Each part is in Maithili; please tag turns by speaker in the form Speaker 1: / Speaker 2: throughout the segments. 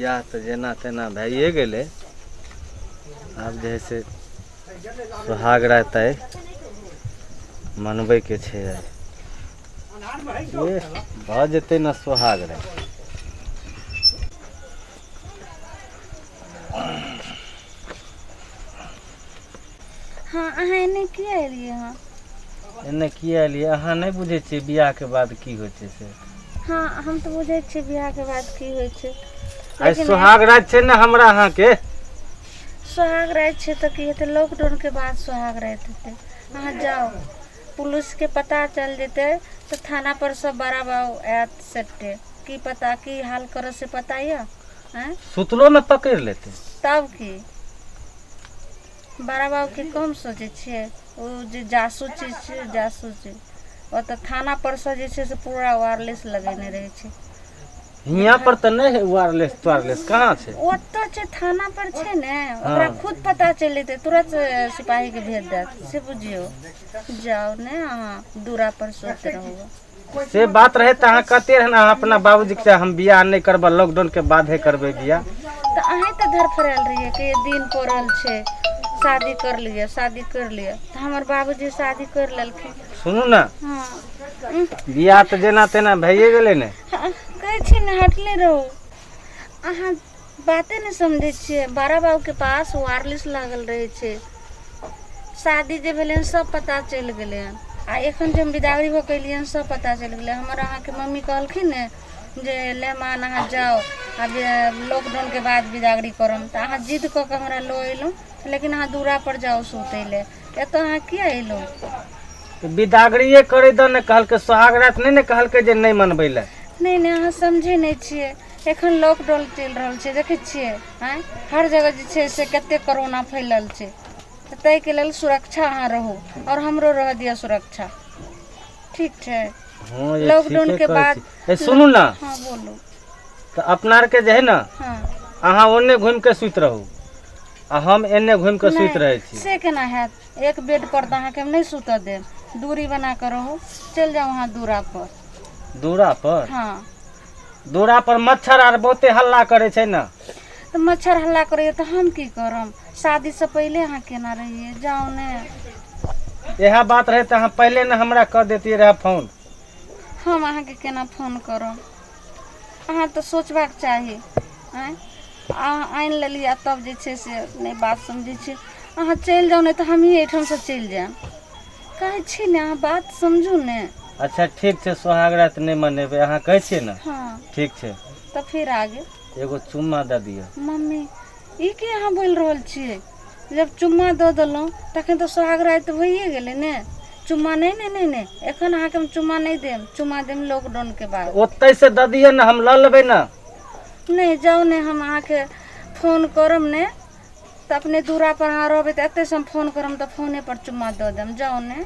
Speaker 1: बियाह तऽ जेना तेना भैए गेलै। आब जे है से सोहाग राति आइ मनबैके छै। आइ ये भऽ जेतै ने सोहाग राति।
Speaker 2: हँ, अहाँ एने किया एलियै हँ?
Speaker 1: एने किया एलियै? अहाँ नहि बुझै छियै बियाहके बाद की होइ छै से?
Speaker 2: हँ, हम तऽ बुझै छियै बियाहके बाद की होइ छै।
Speaker 1: आइ सोहाग राति छै ने हमरा अहाँके।
Speaker 2: सोहाग राति छै तऽ की हेतै? लॉकडाउनके बाद सोहाग राति हेतै। अहाँ जाउ, पुलिसके पता चलि जेतै तऽ थाना पर सब बड़ा बाबू आयत सेटे। की पता की हाल करत से पता यऽ? आँय,
Speaker 1: सुतलोमे पकड़ि लेतै
Speaker 2: तब की? बड़ा बाबूके कम सोचै छियै? ओ जे जासूस चीज छै, जासूस छै। ओतऽ थाना पर से जे छै से पूरा वायरलेस लगेने रहै छै।
Speaker 1: हियाँ पर तऽ नहि है वायरलेस त्वायरलेस, कहाँ छै?
Speaker 2: ओतऽ छै, थाना पर छै ने। ओकरा खुद पता चलि जेतै, तुरंत सिपाही के भेज देत, से बुझियौ। जाउ ने अहाँ, दूरा पर सुति रहू।
Speaker 1: से बात रहे तऽ अहाँ कते रहन अहाँ अपना बाबूजी के हम बियाह नहि करबै, लॉकडाउन के बादे करबै बियाह।
Speaker 2: तऽ अहीं तऽ धरफड़ायल रहियै कि दिन पड़ल छै, शादी कर लिअ, शादी कर लिअ। तऽ हमर बाबूजी शादी कर लेलखिन।
Speaker 1: सुनू ने।
Speaker 2: हँ।
Speaker 1: बियाह तऽ जेना तेना भइए गेलै ने।
Speaker 2: हँ, कहै छी ने, हटले रहू। अहाँ बाते नहि समझै छियै। बड़ा बाबूके पास वायरलेस लागल रहै छै। शादी जे भेलै हन सब पता चलि गेलै हन। आ एखन जे हम बिदागरी भऽ कऽ एलियै हन, सब पता चलि गेलै। हमर अहाँके मम्मी कहलखिन ने जे लेमान अहाँ जाउ, आब लॉकडाउनके बाद बिदागरी करब। तऽ अहाँ जिद कऽ कऽ हमरा लऽ अयलहुँ। लेकिन अहाँ दूरा पर जाउ सुतै लए, एतऽ अहाँ किया अयलहुँ?
Speaker 1: तऽ बिदागरिए करै दऽ ने कहलकै, सोहाग राति नहि ने कहलकै जे नहि मनबै लए।
Speaker 2: नहि नहि, अहाँ समझै नहि छियै। एखन लॉकडाउन चलि रहल छै, देखै छियै? आँय, हर जगह जे छै से कते कोरोना फैलल छै। तऽ ताहिके लेल सुरक्षा अहाँ रहू आओर हमरो रहऽ दिअ सुरक्षा। ठीक छै?
Speaker 1: हँ, ये
Speaker 2: लॉकडाउन
Speaker 1: ठीके
Speaker 2: के
Speaker 1: कहै
Speaker 2: बाद
Speaker 1: छी। ए सुनू ने।
Speaker 2: हँ, बोलू।
Speaker 1: तऽ अपना आरके जे है ने,
Speaker 2: हँ,
Speaker 1: अहाँ ओन्ने घुमि कऽ सुति रहू आ हम एन्ने घुमि कऽ सुति
Speaker 2: नहि
Speaker 1: रहै छी।
Speaker 2: से केना हैत? एक बेड पर तऽ अहाँके हम नहि सुतऽ देब। दूरी बना कऽ रहू, चलि जाउ अहाँ दूरा पर।
Speaker 1: दूरा पर?
Speaker 2: हँ।
Speaker 1: दूरा पर मच्छर आर बहुते हल्ला करै छै ने।
Speaker 2: तऽ मच्छर हल्ला करैया तऽ हम की करब? शादीसँ पहिले अहाँ केना रहियै? जाउ ने।
Speaker 1: इएह बात रहै तऽ अहाँ पहिले ने हमरा कऽ देतियै रहए फोन।
Speaker 2: हम अहाँके केना फोन करब? अहाँ तऽ सोचबाक चाही। आँय, अहाँ आनि लेलियै आ तब जे छै से नहि बात समझै छियै। अहाँ चलि जाउ, नहि तऽ हमही एहिठामसँ चलि जायब। कहै छी ने, अहाँ बात समझू ने।
Speaker 1: अच्छा ठीक छै, सोहाग राति नहि मनेबै अहाँ कहै छियै ने?
Speaker 2: हँ।
Speaker 1: ठीक छै।
Speaker 2: तऽ फिर आगे
Speaker 1: एगो चुम्मा दऽ दिअ।
Speaker 2: मम्मी, ई की अहाँ बोलि रहल छियै? जब चुम्मा दऽ देलहुँ तखन तऽ सोहाग राति भइए गेलै ने। चुम्मा नहि, नहि नहि नहि, एखन अहाँके हम चुम्मा नहि देब। चुम्मा देब लॉकडाउनके बाद।
Speaker 1: ओतै से दऽ दिअ ने, हम लऽ लेबै ने।
Speaker 2: नहि, जाउ ने। हम अहाँके फोन करब ने तऽ अपने दूरा पर अहाँ रहबै तऽ एतहिसँ हम फोन करब तऽ फोने पर चुम्मा दऽ देब। जाउ ने।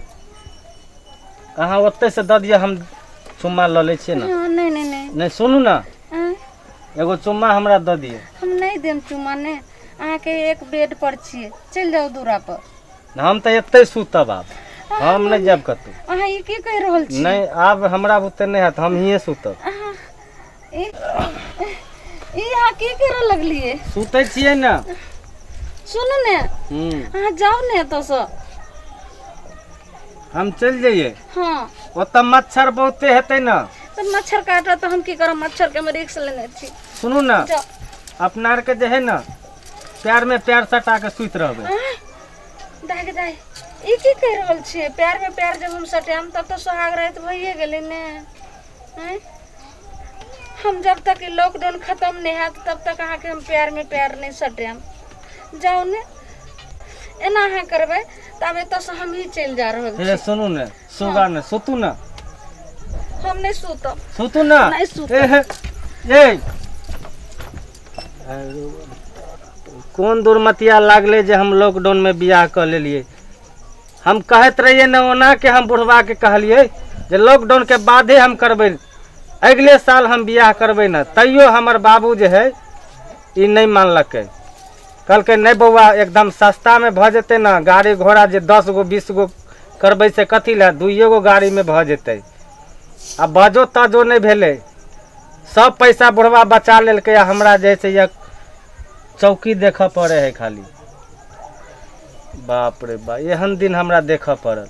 Speaker 1: अहाँ ओतै से दऽ दिअ, हम चुम्मा लऽ लै छियै ने।
Speaker 2: हँ, नहि नहि नहि।
Speaker 1: नहि, सुनू ने।
Speaker 2: आँय?
Speaker 1: एगो चुम्मा हमरा दऽ दिअ।
Speaker 2: हम नहि देब चुम्मा ने। अहाँके एक बेड पर छियै, चलि जाउ दूरा पर।
Speaker 1: हम तऽ एतै सुतब आब, हम नहि जायब कतहु।
Speaker 2: अहाँ ई की कहि रहल छी?
Speaker 1: नहि, आब हमरा बुते नहि हैत, हम हिये सुतब।
Speaker 2: अहाँ ई ई अहाँ की करऽ लगलियै?
Speaker 1: सुतै छियै ने।
Speaker 2: सुनू ने। अहाँ जाउ ने एतऽसँ।
Speaker 1: हम चलि जइयै?
Speaker 2: हँ।
Speaker 1: ओतऽ मच्छर बहुते हेतै ने।
Speaker 2: तऽ मच्छर काटत तऽ हम की करब? मच्छर के हम रिक्स लेने छी।
Speaker 1: सुनू ने।
Speaker 2: जाउ।
Speaker 1: अपना आरके जे है ने, प्यार में प्यार सटा के सुति रहबै।
Speaker 2: आँय, दाय गे दाय, ई की कहि रहल छियै? प्यार में प्यार जब हम सटायब तब तऽ सोहाग राति भइए गेलै ने। आँय, हम जब तक ई लॉकडाउन खतम नहि हैत तब तक अहाँके हम प्यार में प्यार नहि सटायब। जाउ ने। एना अहाँ करबै तऽ आब एतऽसँ हमही चलि जा रहल
Speaker 1: हे
Speaker 2: छी।
Speaker 1: सुनू ने सुगा ने, सुतू ने।
Speaker 2: हम नहि सुतब।
Speaker 1: सुतू ने।
Speaker 2: नहि सुतब।
Speaker 1: ए हे, ए कोन दुर्मतिया लागलै जे हम लॉकडाउनमे बियाह कऽ लेलियै। हम कहैत रहियै ने ओना के हम बुढ़बाके कहलियै जे लॉकडाउनके बादे हम करबै, अगिले साल हम बियाह करबै ने। तैयो हमर बाबू जे है ई नहि मानलकै। कहलकै नहि बौआ, एकदम सस्तामे भऽ जेतै ने। गाड़ी घोड़ा जे 10 गो 20 गो करबै से कथी लए, दुइए गो गाड़ीमे भऽ जेतै। आ बजो तजो नहि भेलै। सब पैसा बुढ़वा बचा लेलकै आ हमरा जे है से यह चौकी देखऽ पड़े है खाली। बाप रे बा, एहन दिन हमरा देखऽ पड़ल।